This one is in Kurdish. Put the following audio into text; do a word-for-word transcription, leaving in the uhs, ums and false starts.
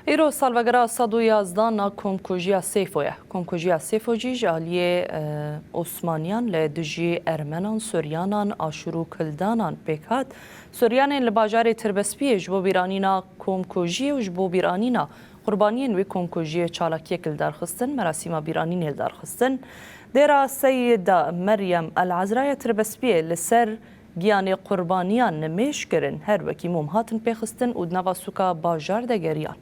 Îro salvegera sed û yazdan a komkujiya Sêfo ye. Komkujiya Sêfo jî ji aliyê, e, Osmaniyan li dijî Ermenan, Suryanan, Aşûr û Kildanan pêk hat. Suryanên li bajarê Tirbespiyê ji bo bîranîna komkujiyê û ji bo bîranîna qurbaniyên wê komkujiyê çalakiyek li dar xistin, merasîma bîranînê li dar xistin. Dêra Seyda Meryem El Ezra ya Tirbespiyê li ser giyanê qurbaniyan nimêj kirin, her wekî mom hatin pêxistin û di nava sûka bajar de geriyan.